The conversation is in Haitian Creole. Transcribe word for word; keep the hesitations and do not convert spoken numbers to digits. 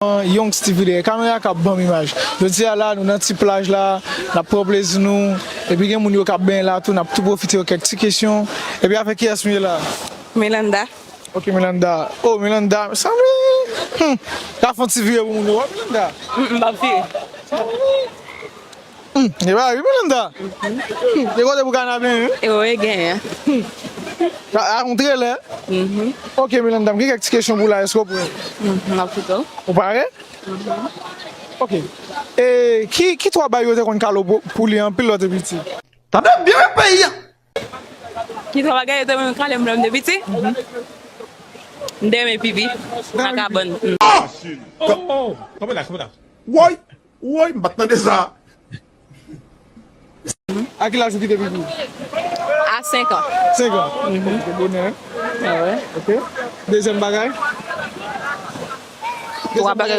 Young Stevie dèyè kamera k ap ban m imaj. Jodi a la, nou nan ti plaj la, n ap pran plezi nou. Epi gen moun yo k ap benyen la tou, n ap tou pwofite yo kèk ti kesyon. Epi avèk kiyès m ye la? Melanda. Ok, Melanda. Oh, Melanda, sanble. Hmm. Ka fè yon ti vire pou moun yo, wè, Melanda? M m p ap vire. Hmm, e ba wi, Melanda. Hmm, e kote pou kanape, wi. E wi, genyen. A, a, yon trelè. Mhm. Ok, Melanda, m gen kèk ti kesyon pou la, èske w prè? Mhm, m ap koute w. Ou pare? Ok. E ki, ki twa bagay yo te konn kale w pou, pou li anpil lè w te piti? Tande byen wi peyi a. Ki twa bagay yo te konn kale m lè m te piti? M te renmen pipi. Ak kabann. Mm. Woy, woy, m pa t tande sa. A ki laj ou kite pipi? A senk an. Senk an. Ok, bonè. Ah ouais. Ok. Dezyèm bagay? Twa bagay